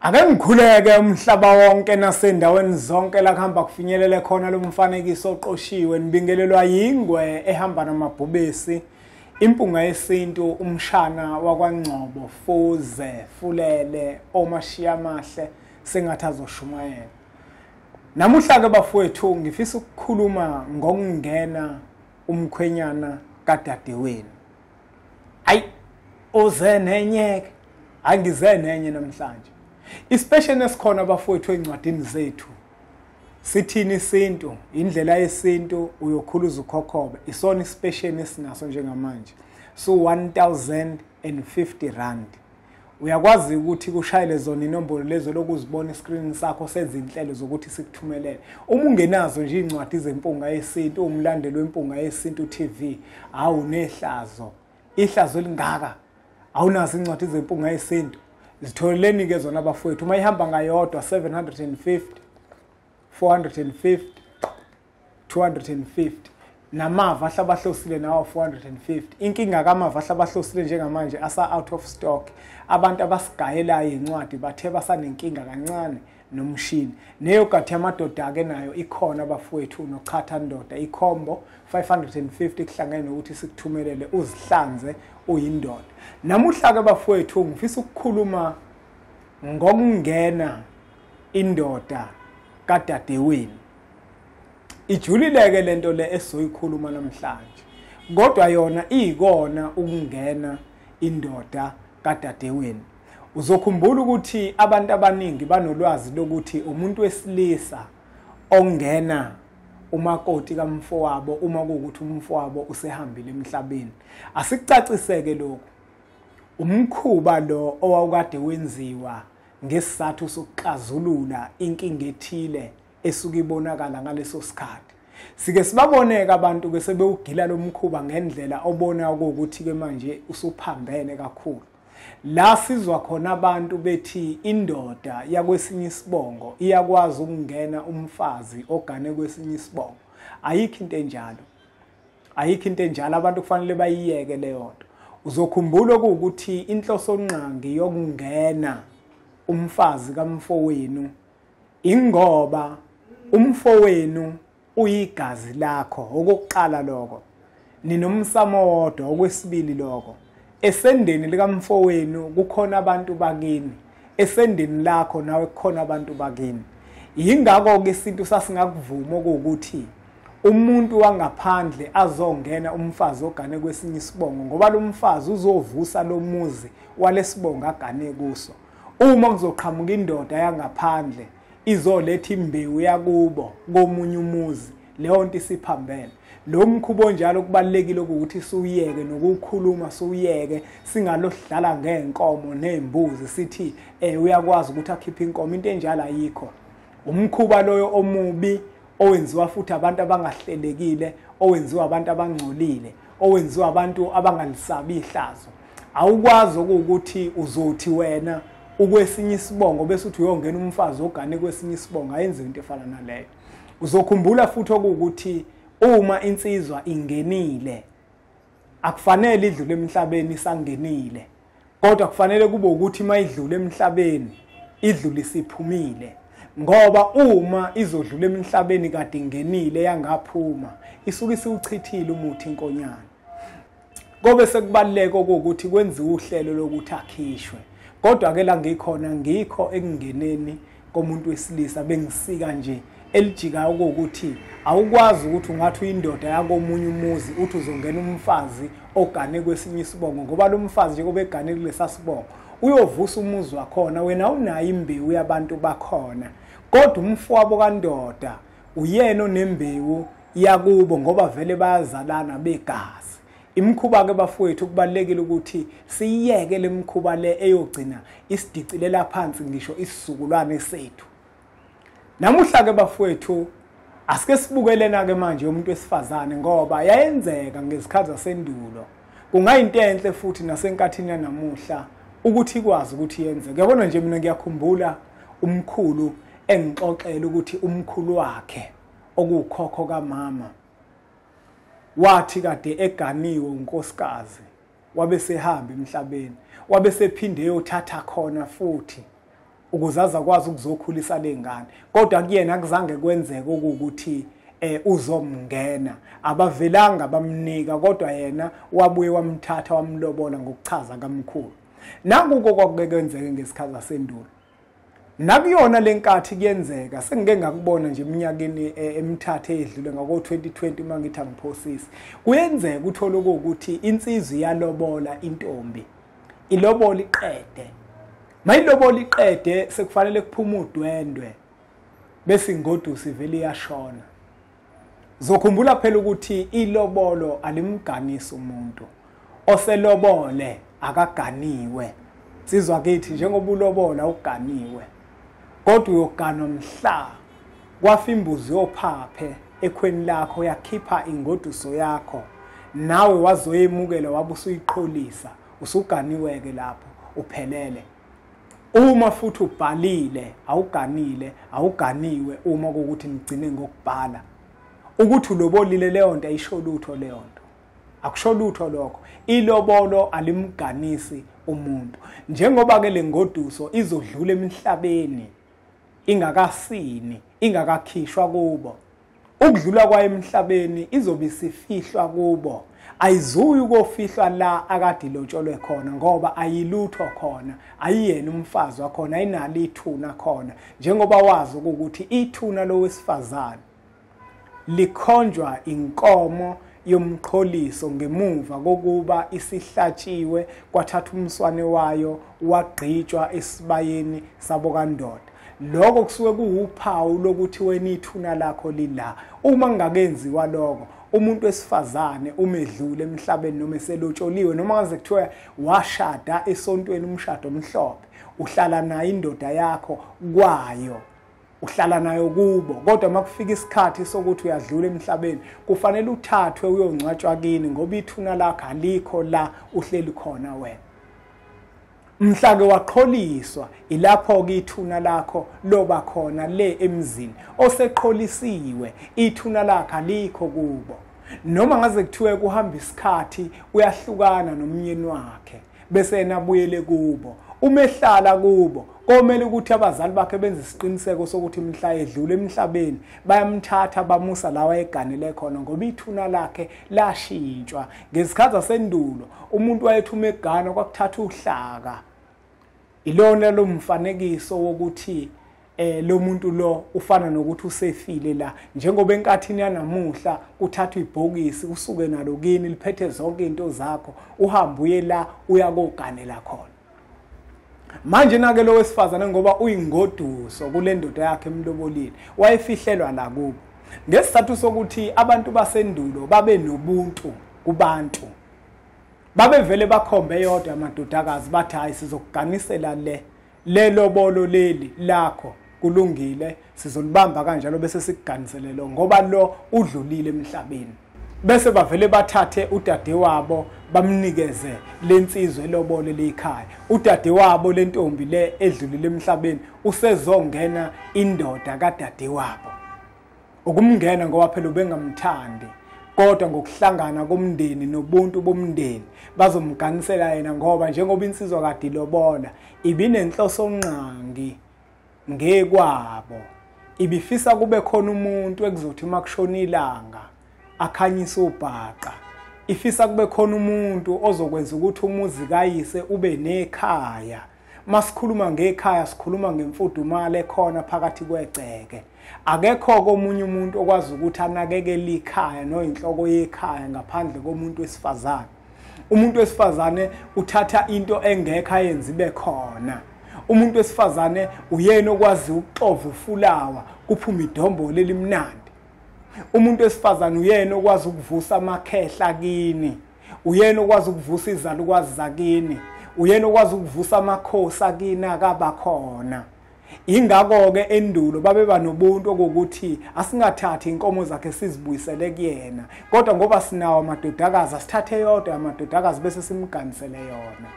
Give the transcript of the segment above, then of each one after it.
Ake ngikhuleke umhlaba wonke nasendaweni zonke la kuhamba kufinyelele khona lo mfanekiso oqoshiwe. Nibingelelwa yingwe ehamba namabhubesi, impunga yesintu, umshana wakwaNgcobo, Fuze, Fulele, omashiya amahle sengathi azoshumayela. Namuhla ke bafowethu ngifisa ukukhuluma ngokungena umkhwenyana kadadewenu. Ayi, uze nenyeke, angize nenye namhlanje. Isipesheni esikhona bafowethu ezincwadini zethu sithini isintu, indlela yesintu uyokhuluza ukhokhobe. Isona isipesheni esinaso njengamanje, so 1050 rand. Uyakwazi ukuthi kushayele zona inombolo lezo lokuzibona escreen sakho sezinhlelo zokuthi sikuthumelele. Uma ungenazo nje incwadi zempunga yesintu, umlandeli wempunga yesintu TV, awunehlazo, ihlazo elingaka, awunazo incwadi zempunga yesintu. Zitholeleni ke zona bafowethu. Uma ihamba ngayodwa 750, 450, 250, namava ahlabahlosile nawo 450. Inkinga kamava ahlabahlosile njengamanje asa out of stock. Abantu abasigayelayo incwadi bathe basanenkinga kancane nomshini. Neyogathi yamadoda ke nayo ikhona bafowethu, nochatha ndoda ikhombo 550 kuhlangene nokuthi sikuthumelele uzihlanze uyindoda. Namuhla ke bafowethu ngifisa ukukhuluma ngokungena indoda kadadewenu. Ijulileke lento le esizoyikhuluma namhlanje, kodwa yona iyikona ukungena indoda kadadewenu. Uzokhumbula ukuthi abantu abaningi banolwazi lokuthi umuntu wesilisa ongena umakoti kamfowabo uma kuwukuthi umfowabo usehambile emhlabeni. Asikucaciseke lokhu. Umkhuba lo owawukade wenziwa ngesizathu sokuxazulula inkinga ethile esuke ibonakala ngaleso sikhathi. Sike sibaboneka abantu ke sebewugila lo mkhuba ngendlela obona ukuthi ke manje usuphambene kakhulu. La sizwa khona abantu bethi indoda yakwesinye isibongo iyakwazi ukungena umfazi ogane kwesinye isibongo. Ayikho into enjalo, ayikho into enjalo. Abantu kufanele bayiyeke leyo nto. Uzokhumbula ukuthi inhloso ngqangi yokungena umfazi kamfowenu ingoba umfowenu uyigazi lakho. Okokuqala lokho, ninomsamo wodwa. Okwesibili lokho, esendeni likamfowenu kukhona abantu bakini, esendeni lakho nawe kukhona abantu bakini. Yingakho ke isintu sasingakuvuma ukuthi umuntu wangaphandle azongena umfazi ogane kwesinye isibongo, ngoba lo mfazi uzovusa lo muzi walesibongo agane kuso. Uma kuzoqhamuka indoda yangaphandle izoletha imbewu yakubo komunye umuzi, leyo nto isiphambene. Lo mkhuba onjalo kubalulekile ukuthi siwuyeke nokukhuluma, siwuyeke, singalohlala ngenkomo nezimbuzi sithi uyakwazi ukuthi akhiphe inkomo. Into enjalo ayikho. Umkhuba loyo omubi owenziwa futhi abantu abangahlelekile, owenziwa abantu abangcolile, owenziwa abantu abangalisabi ihlazo. Awukwazi ukuthi uzothi wena ukwesinye isibongo bese uthi uyongena umfazi ogane kwesinye isibongo. Ayenziwe into efana naleyo. Uzokhumbula futhi ukuthi uma insizwa ingenile akufanele idlule emhlabeni isangenile, kodwa kufanele kube ukuthi mayidlule emhlabeni idlule isiphumile, ngoba uma izodlula emhlabeni kade ingenile yangaphuma isuke isiwuchithile umuthi inkonyane. Kobe sekubaluleka ukuthi kwenziwe uhlelo lokuthi akhishwe. Kodwa ke la ngikhona ngikho ekungeneni komuntu wesilisa bengisika nje elijikayo ukuthi awukwazi ukuthi ungathi uyindoda yakomunye umuzi uthi uzongena umfazi ogane kwesinye isibongo, ngoba lo mfazi njengoba egane kulesa sibongo uyovusa umuzi wakhona, wena unayo imbewu yabantu bakhona. Kodwa umfowabo kandoda uyena onembewu yakubo ngoba vele bayazalana begazi. Imikhuba ke bafowethu kubalulekile ukuthi siyiyeke lemikhuba le eyogcina isidicilela phansi ngisho isizukulwane sethu. Namuhla ke bafowethu asike sibukelena ke manje umuntu wesifazane, ngoba yayenzeka ngezikhathi zasendulo. Kungayinto enhle futhi nasenkathini yanamuhla ukuthi ikwazi ukuthi yenzeke. Yabona nje mina ngiyakhumbula umkhulu engixoxela ukuthi umkhulu wakhe okukhokho kamama wathi kade eganiwe unkosikazi wabe sehamba emhlabeni, wabe sephinde eyothatha khona futhi. ukuze azakwazi ukuzokhulisa lengane. Kodwa kuyena akuzange kwenzeke ukuthi uzomngena, abavelanga bamnika, kodwa yena wabuye wamthatha wamlobola ngokuchaza kamkhulu. Nakuko kwakuke kwenzeke ngesikhathi sasendulo. Nakuyona lenkathi kuyenzeka, sengike ngakubona nje eminyakeni emithathu edlule ngako 2020 uma ngithi angiphosisi. Kuyenzeka uthole ukuthi insizwa iyalobola intombi, ilobola iqede. Mayilobola iqede sekufanele kuphume udwendwe, bese ingoduso ivele iyashona. Zokhumbula phela ukuthi ilobolo alimganisi umuntu. Oselobole akaganiwe. Sizwa kithi njengoba ulobola uganiwe, kodwa uyoganwa mhla kwafa imbuzi yophaphe ekhweni lakho yakhipha ingoduso yakho, nawe wazoyemukela wabe usuyiqholisa, usuganiweke lapho uphelele. Uma futhi ubhalile awuganile, awuganiwe uma kuwukuthi nigcine ngokubhala. Ukuthi ulobolile leyo nto ayisho lutho leyo nto. Akusho lutho lokho. Ilobolo alimganisi umuntu. Njengoba ke lengoduso izodlula emhlabeni ingakasini, ingakakhishwa kubo. Ukudlula kwayo emhlabeni izobe isifihlwa kubo. Ayizuyi ukufihlwa la akade ilotsholwe khona, ngoba ayilutho khona, ayiyena umfazi wakhona, ayinalo ithuna khona. Njengoba wazi ukuthi ithuna lowesifazane likhonjwa inkomo yomqholiso ngemuva kokuba isihlatshiwe, kwathatha umswane wayo wagqitshwa esibayeni sabo kandoda. Lokho kusuke kuwuphawu lokuthi wena ithuna lakho lila. Uma kungakenziwa lokho, umuntu wesifazane umedlule emhlabeni noma eselotsholiwe, noma ngaze kuthiwe washada esontweni umshado omhlophe, uhlala nayo indoda yakho kwayo, uhlala nayo kubo. Kodwa makufika isikhathi sokuthi uyadlula emhlabeni, kufanele uthathwe uyongcwatshwa kini, ngoba ithuna lakho alikho la uhleli khona wena. Mhla ke waqholiswa, ilapho ke ithuna lakho loba khona le emzini oseqholisiwe, ithuna lakho alikho kubo. Noma ngaze kuthiwe kuhamba isikhathi uyahlukana nomyeni wakhe bese yena abuyele kubo. Uma ehlala kubo komele ukuthi abazali bakhe benze isiqiniseko sokuthi mhla edlule emhlabeni bayamthatha bamusa la wayeganele khona, ngoba ithuna lakhe lashintshwa. Ngesikhathi sasendulo umuntu wayethuma egana kwakuthatha uhlaka. Ilona lo mfanekiso wokuthi lo muntu lo ufana nokuthi usefile la. Njengoba enkathini yanamuhla kuthathwa ibhokisi usuke nalo kini liphethe zonke izinto zakho, uhambe uye la uyakoganela khona. Manje nake lo wesifazane ngoba uyingoduso kule ndoda yakhe emlobolile, wayefihlelwa la kubo. Ngesizathu sokuthi abantu basendulo babe nobuntu kubantu, babevele bakhombe yodwa amadodakazi bathi hayi sizokuganisela le lobolo leli lakho, kulungile sizolibamba kanjalo bese sikuganisele lo, ngoba lo udlulile emhlabeni. Bese bavele bathathe udadewabo bamnikeze lensizwe elobole lekhaya. Udadewabo lentombi le edlulile emhlabeni usezongena indoda kadadewabo. Ukumngena ngoba phela ubengamthandi, kodwa ngokuhlangana komndeni nobuntu bomndeni bazomganisela yena, ngoba njengoba insizwa kade ilobola ibinenhloso nqangi ngekwabo, ibifisa kube khona umuntu ekuzothi makushona ilanga akhanyise ubhaqa, ifisa kube khona umuntu ozokwenza ukuthi umuzi kayise ube nekhaya. Masikhuluma ngekhaya sikhuluma ngemfudumalo ekhona phakathi kwegceke. Akekho komunye umuntu okwazi ukuthi anakekele ikhaya noyinhloko yekhaya ngaphandle komuntu wesifazane. Umuntu wesifazane uthatha into engekho ayenze ibe khona. Umuntu wesifazane uyena okwazi ukuxova ufulawa kuphume idombolo elimnandi. Umuntu wesifazane uyena okwazi ukuvusa amakhehla kini, uyena okwazi ukuvusa izalukwazi zakini, uyena okwazi ukuvusa amakhosi akini akabakhona. Ingakho-ke endulo babeba nobuntu okokuthi asingathathi inkomo zakhe sizibuyisele kuyena, kodwa ngoba sinawo amadodakazi asithathe yodwa amadodakazi bese simganisele yona.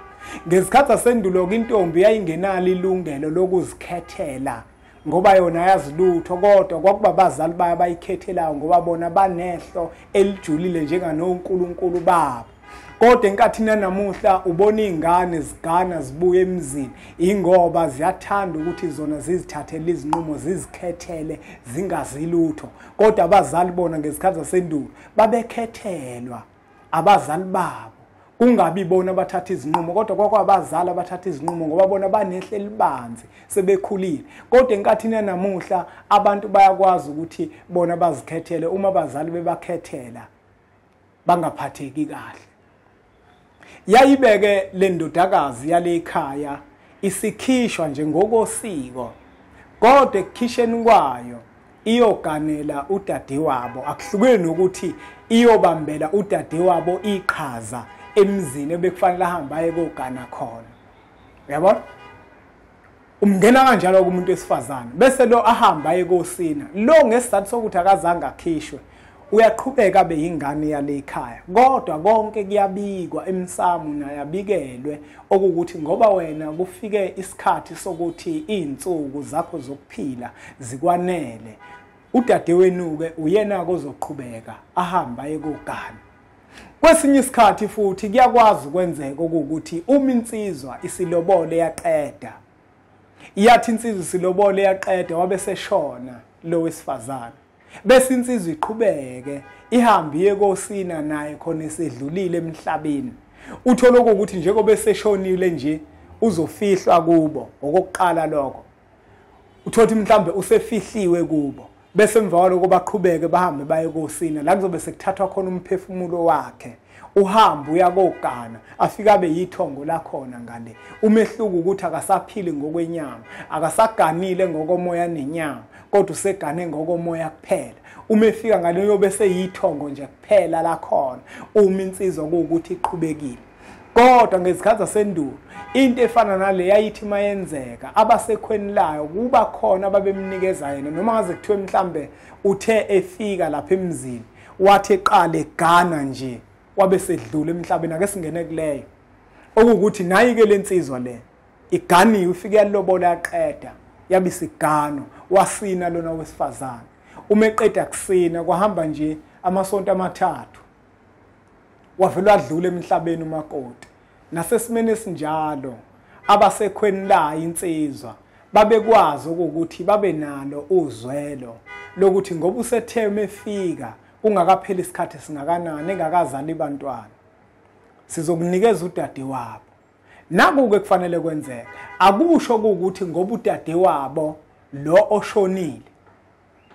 Ngesikhathi sasendulo-ke intombi yayingenalo ilungelo lokuzikhethela ngoba yona yazi lutho, kodwa kwakuba abazali bayo abayikhethelayo ngoba bona banehlo elijulile njenganonkulunkulu babo. Kodwa enkathini yanamuhla ubona izingane zigana zibuye emzini ingoba ziyathanda ukuthi zona zizithathele izinqumo, zizikhethele, zingazilutho. Kodwa abazali bona ngezikhathi zasendulo babekhethelwa abazali babo, kungabi bona abathatha izinqumo, kodwa kwakwabazali abathatha izinqumo ngoba bona banehle elibanzi sebekhulile. Kodwa enkathini yanamuhla abantu bayakwazi ukuthi bona bazikhethele, uma abazali bebakhethela bangaphatheki kahle. Yayibeke le ndodakazi yale ekhaya isikhishwa nje ngokosiko, kodwa ekukhisheni kwayo iyoganela udadewabo. Akuhlukene nokuthi iyobambela udadewabo iqhaza emzini ebekufanele ahambe aye kogana khona. Uyabona? Umngena kanjalo kumuntu wesifazane, bese lo ahamba aye kosina. Lo ngesizathu sokuthi akazange akhishwe uyaqhubeka abe yingane yale ekhaya, kodwa konke kuyabikwa emsamo nayabikelwe okukuthi ngoba wena kufike isikhathi sokuthi izinsuku zakho zokuphila zikwanele, udadewenu-ke uyena-ke ozoqhubeka ahambe aye kogana. Kwesinye isikhathi futhi kuyakwazi ukwenzeka okuwukuthi uma insizwa isilobole yaqeda, iyathi insizwa isilobole yaqeda wabe seshona lo wesifazane, bese insizwa iqhubeke ihambe iye kosina naye khona esedlulile emhlabeni. Uthole ukuthi njengoba eseshonile nje uzofihlwa kubo okokuqala lokho, uthothi mhlambe usefihliwe kubo, bese emva kwaloko baqhubeke bahambe baye kosina la kuzobe sekuthathwa khona umphefumulo wakhe, uhambe uya kogana afike abe yithongo lakhona ngale. Umehluko ukuthi akasaphili ngokwenyama, akasaganile ngokomoya nenyama, kodwa usegane ngokomoya kuphela. Uma efika ngale uyobe seyithongo nje kuphela lakhona, uma insizwa kuwukuthi iqhubekile. Kodwa ngezikhathi zasendulo into efana nale yayithi mayenzeka abasekhweni layo kuba khona ababemnikeza yena, noma ngaze kuthiwe mhlambe uthe efika lapha emzini wathi eqale gana nje wabe sedlula emhlabeni. Ake singene kuleyo okuwukuthi nayi-ke le nsizwa le iganiwe, ifike yalobola yaqeda yabisigano, wasina lona wesifazane. Uma eqeda kusina kwahamba nje amasonto amathathu wavele wadlula emhlabeni umakoti. Nasesimeni esinjalo abasekhweni layo insizwa babekwazi ukuthi babe nalo uzwelo lokuthi ngoba usetheme efika kungakapheli isikhathi singakanani engakazali bantwana, sizokunikeza udadewabo. Naku-ke kufanele kwenzeke. Akusho ukuthi ngoba udadewabo lo oshonile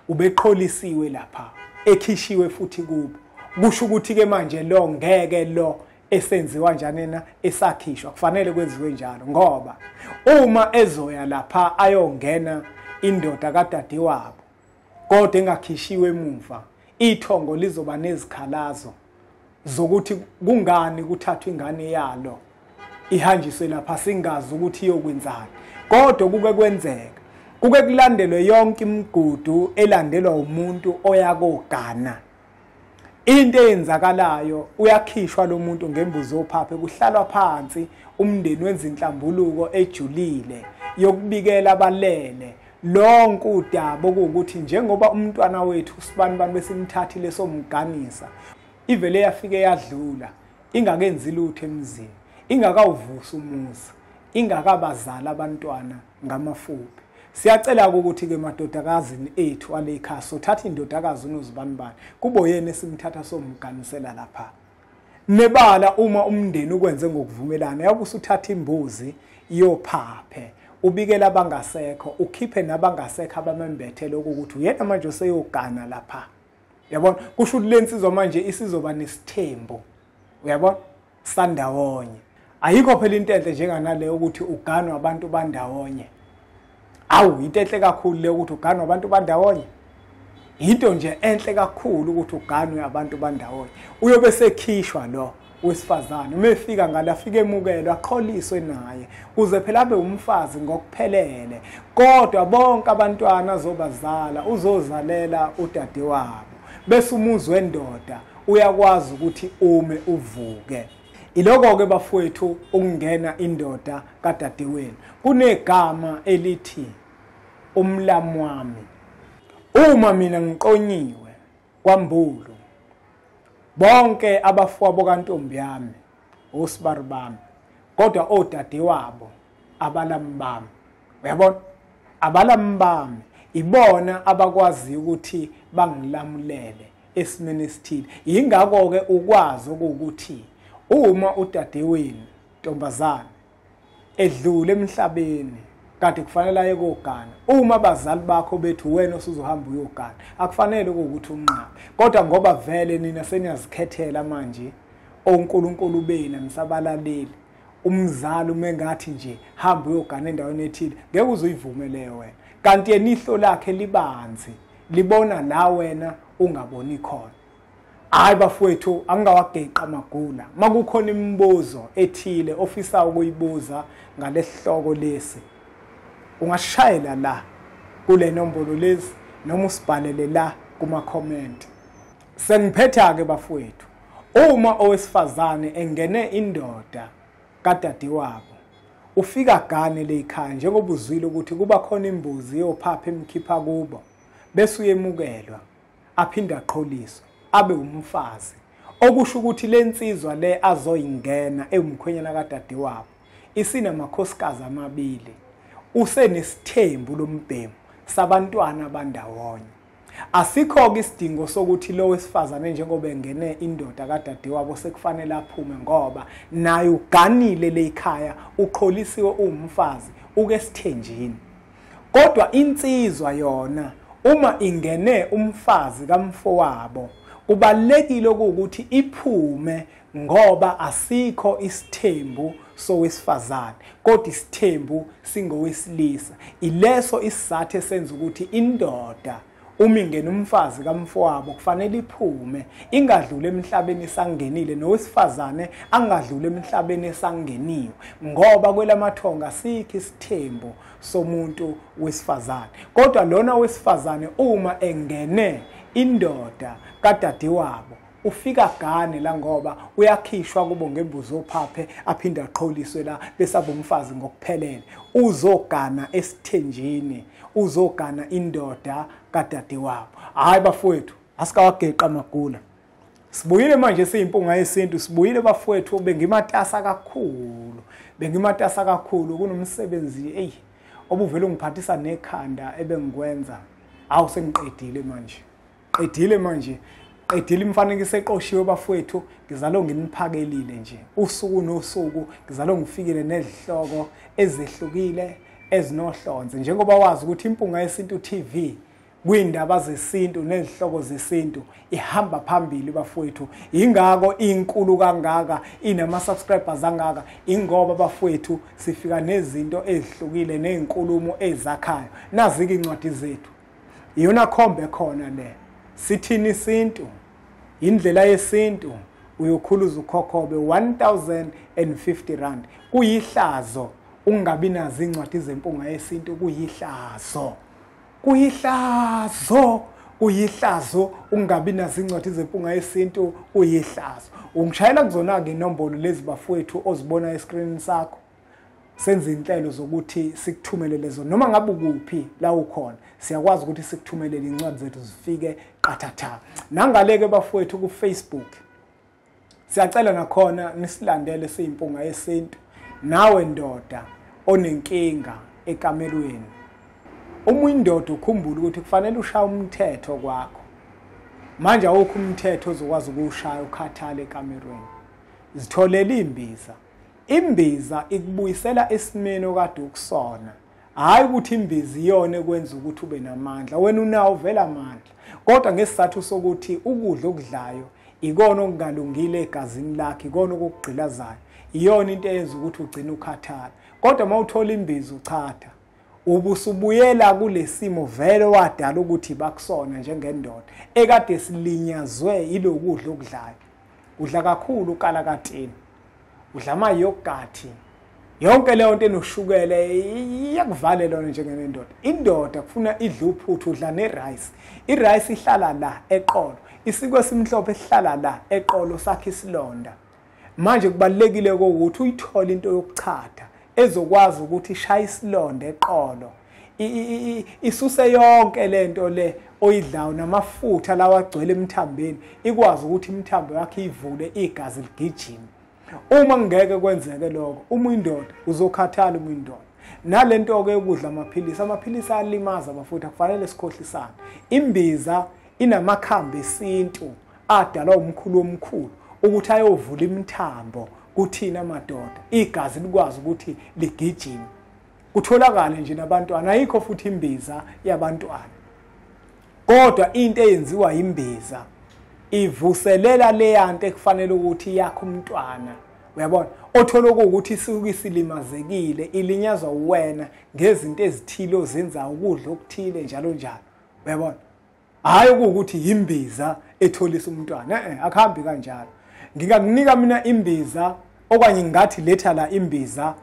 ubeqholisiwe lapha ekhishiwe futhi kubo, kusho ukuthi-ke manje lo ngeke lo esenziwa njani esakhishwa. Kufanele kwenziwe njalo ngoba uma ezoya lapha ayongena indoda kadadewabo kodwa engakhishiwe emuva, ithongo lizoba nezikhalazo zokuthi kungani kuthathwa ingane yalo ihanjiswe lapha singazi ukuthi iyokwenzani. Kodwa kuke kwenzeka kuke kulandelwe yonke imigudu elandelwa umuntu oya kogana. Into eyenzakalayo, uyakhishwa lo muntu ngembuzi ophaphe, kuhlalwa phansi, umndeni wenza inhlambuluko ejulile yokubikela abalele lonke udaba okuwukuthi njengoba umntwana wethu usibanibani besimthathile somganisa, ivele yafike yadlula ingakenzi lutho emzini, ingakawuvusa umuzi, ingakabazala abantwana ngamafuphi. Siyacela ukuthi-ke madodakazini ethu ale ekhaya sothatha indodakazi unozibanibani kubo yena esimthatha somganisela lapha. Nebala uma umndeni ukwenze ngokuvumelana, yabe usuthatha imbuzi yophaphe ubikela abangasekho, ukhiphe nabangasekho abamembethe lokhu ukuthi uyena manje useyogana lapha. Uyabona? Kusho ukuthi le nsizwa manje isizoba nesithembu. Uyabona? Sandawonye. Ayikho phela into enhle njenganaleyo ukuthi uganwe abantu bandawonye. Awu, into enhle kakhulu le ukuthi uganwe abantu bandawonye. Into nje enhle kakhulu ukuthi uganwe abantu bandawonye. Uyobe sekhishwa lo wesifazane, uma efika ngale afike emukelwe, aqholiswe naye kuze phela abe umfazi ngokuphelele. Kodwa bonke abantwana azobazala uzozalela udadewabo, bese umuzi wendoda uyakwazi ukuthi ume uvuke. Iloko-ke bafowethu ukungena indoda kadadewenu. Kunegama elithi umlamu wami. Uma mina ngiqonyiwe kwaMbulu, bonke abafowabo kantombi yami osibari bami, kodwa odadewabo abalami bami. Uyabona, abalami bami ibona abakwazi ukuthi bangilamulele esimeni esithile. Yingakho ke ukwazi ukuthi uma udadewenu ntombazane edlule emhlabeni kade kufanele aye kogana, uma abazali bakho bethu wena osuzohamba uyogana, akufanele ukuthi unqabe. Kodwa ngoba vele nina seniyazikhethela manje oNkulunkulu benu nisabalaleli, umzali uma engathi nje hamba uyogana endaweni ethile, ngeke uze uyivumele wena. Kanti yena ihlo lakhe libanzi, libona la wena ungaboni khona. Hayi bafowethu, angingawageqa amagula. Makukhona imibuzo ethile ofisa ukuyibuza ngalesihloko lesi, ungashayela la kule nombolo lezi noma usibhalele la kuma comment. Sengiphetha ke bafowethu, uma owesifazane engene indoda kadadewabo, ufika gane lekhaya, njengoba uzwile ukuthi kuba khona imbuzi yophapha emkhipha kubo, bese uyemukelwa aphinde aqholiswe abe umfazi. Okusho ukuthi lensizwa le azoyingena ewumkhwenyana kadadewabo isinamakhosikazi amabili, usenesithembu lombhemu sabantwana bandawonye. Asikho-ke isidingo sokuthi lo wesifazane njengoba engene indoda kadadewabo sekufanele aphume, ngoba naye uganile lekhaya, uqholisiwe uwumfazi, uke esithenjini. Kodwa insizwa yona uma ingene umfazi kamfowabo, kubalulekile ukuthi iphume, ngoba asikho isithembu sowesifazane, kodwa isithembu singowesilisa. Ileso isizathu esenza ukuthi indoda uma ingena umfazi kamfowabo kufanele iphume, ingadluli emhlabeni isangenile, nowesifazane angadluli emhlabeni esangeniwe, ngoba kwelamathonga asikho isithembu somuntu wesifazane. Kodwa lona wesifazane uma engene indoda kadadewabo, ufika gane la, ngoba uyakhishwa kubo ngembuzi ophaphe, aphinde aqholiswe la bese abe umfazi ngokuphelele. Uzogana esithenjini, uzogana indoda kadadewabo. Hayi bafowethu, asikawageqa amagula. Sibuyile manje siyimpunga yesintu, sibuyile bafowethu. Bengimatasa kakhulu, bengimatasa kakhulu, kunomsebenzi ey obuvele ungiphathisa nekhanda ebengikwenza. Awu, sengiqedile manje, qedile manje, qedile imifanekiso eqoshiwe bafowethu. Ngizalo nginiphakelile nje usuku nosuku, ngizalo ngifikile nezihloko ezehlukile ezinohlonze, njengoba wazi ukuthi Impunga Yesintu TV kwindaba zesintu nezihloko zesintu ihamba phambili bafowethu. Ingako inkulu kangaka, inama subscribers angaka, ingoba bafowethu sifika nezinto ezihlukile nezinkulumo ezakhayo. Nazike incwadi zethu, iyona khombe khona le, sithini isintu, indlela yesintu, uyokhuluza ukhokhobe 1050 rand. Kuyihlazo ungabi nazo incwadi zempunga yesintu, kuyihlazo, kuyihlazo, kuyihlazo ungabi nazo incwadi zempunga yesintu, kuyihlazo. Ungishayela kuzona ke inombolo lezi bafowethu ozibona escreen sakho, senze inhlelo zokuthi sikuthumele lezo, noma ngabe ukuphi la ukhona, siyakwazi ukuthi sikuthumelele incwadi zethu zifike qathatha. Nangaleke bafowethu ku Facebook, siyacela nakhona nisilandele siyimpunga yesintu. Nawe ndoda onenkinga ekamelweni, uma indoda ukhumbule ukuthi kufanele ushaye umthetho kwakho. Manje awukho umthetho ozokwazi ukuwushaya ukhathale ekamelweni. Zitholele imbiza. Imbiza ikubuyisela esimeni okade ukusona. Hayi ukuthi imbiza iyona ekwenza ukuthi ube namandla, wena unawo vele amandla, kodwa ngesizathu sokuthi ukudla okudlayo ikona okungalungile egazini lakhe, ikona okugqilazayo, iyona into eyenza ukuthi ugcine ukhathala. Kodwa uma uthola imbiza uchatha, ubusubuyela kulesimo vele wadala ukuthi bakusona njengendoda ekade silinyazwe yilokudla okudlayo. Udla kakhulu ukalakatini, udla amayogathi, yonke leyo nto enoshukela iyakuvalela wena njengendoda. Indoda kufuna idle uphuthu, udla nerice. Irice ihlala la eqolo, isinkwa esimhlophe esihlala la eqolo sakhe isilonda. Manje kubalulekile ukuthi uyithole into yokuchatha ezokwazi ukuthi ishaye isilonda eqolo, isuse yonke lento le oyidlayo namafutha lawa agcwele emthambeni, ikwazi ukuthi imithambo yakho ivule, igazi ligijime. Uma ngeke kwenzeke lokho, uma indoda uzokhathala, uma indoda nalento ke ukudla amaphilisi, amaphilisi alimaza bafuthu, akufanele sikhohlisane. Imbiza inamakhambi esintu adalwa umkhulu omkhulu ukuthi ayovula imithambo kuthina madoda, igazi likwazi ukuthi ligijime, kutholakale nje nabantwana. Ayikho futhi imbiza yabantwana, kodwa into eyenziwa imbiza ivuselela leyanto ekufanele ukuthi yakhe umntwana. Uyabona, othola ukuthi isuke isilimazekile, ilinyazwa wena ngezinto ezithile ozenza, ukudla okuthile njalo njalo. Uyabona, hayi ukuthi imbiza etholisa umntwana, akuhambi kanjalo. Ngingakunika mina imbiza, okanye ngingathi letha la imbiza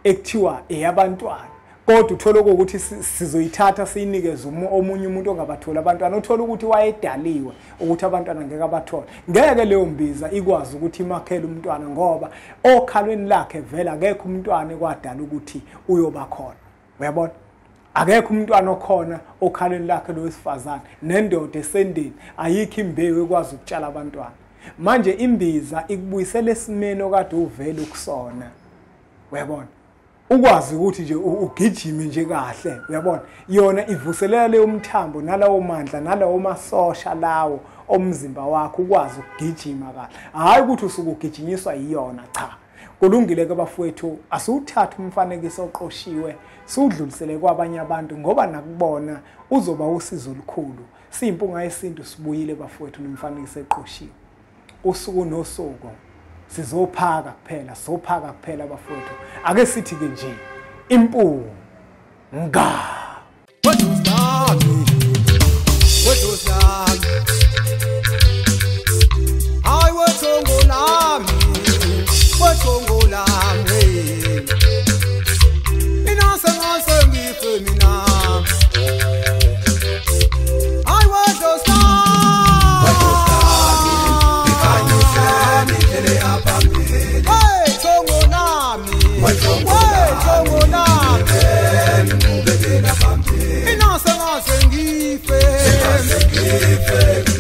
ekuthiwa eyabantwana, kodwa uthola ukuthi sizoyithatha siyinikeze omunye umuntu ongabathola abantwana, uthola ukuthi wayedaliwe ukuthi abantwana ngeke abathole. Ngeke leyo mbiza ikwazi ukuthi imakhele umntwana, ngoba okhalweni lakhe vele akekho umntwana ekwadala ukuthi uyoba khona. Uyabona, akekho umntwana okhona okhalweni lakhe lowesifazane, nendoda esendeni ayikho imbewu ekwazi ukutshala abantwana. Manje imbiza ikubuyisela esimeni okade uvele ukusona. Uyabona, ukwazi ukuthi nje ugijime nje kahle. Uyabona, yona ivuselela leyo mthambo nalawo mandla nalawo masosha lawo omzimba wakho, ukwazi ukugijima kahle, hayi ukuthi usuke ugijinyiswa yiyona. Cha, kulungile ke bafowethu, asiwuthathe umfanekiso oqoshiwe siwudlulisele kwabanye abantu, ngoba nakubona uzoba usizo olukhulu. Siyimpunga yesintu sibuyile bafowethu nomfanekiso eqoshiwe. Usuku nosuku sizophaka kuphela, sizophaka kuphela bafowethu. Ake sithi ke nje impunga. Sengife.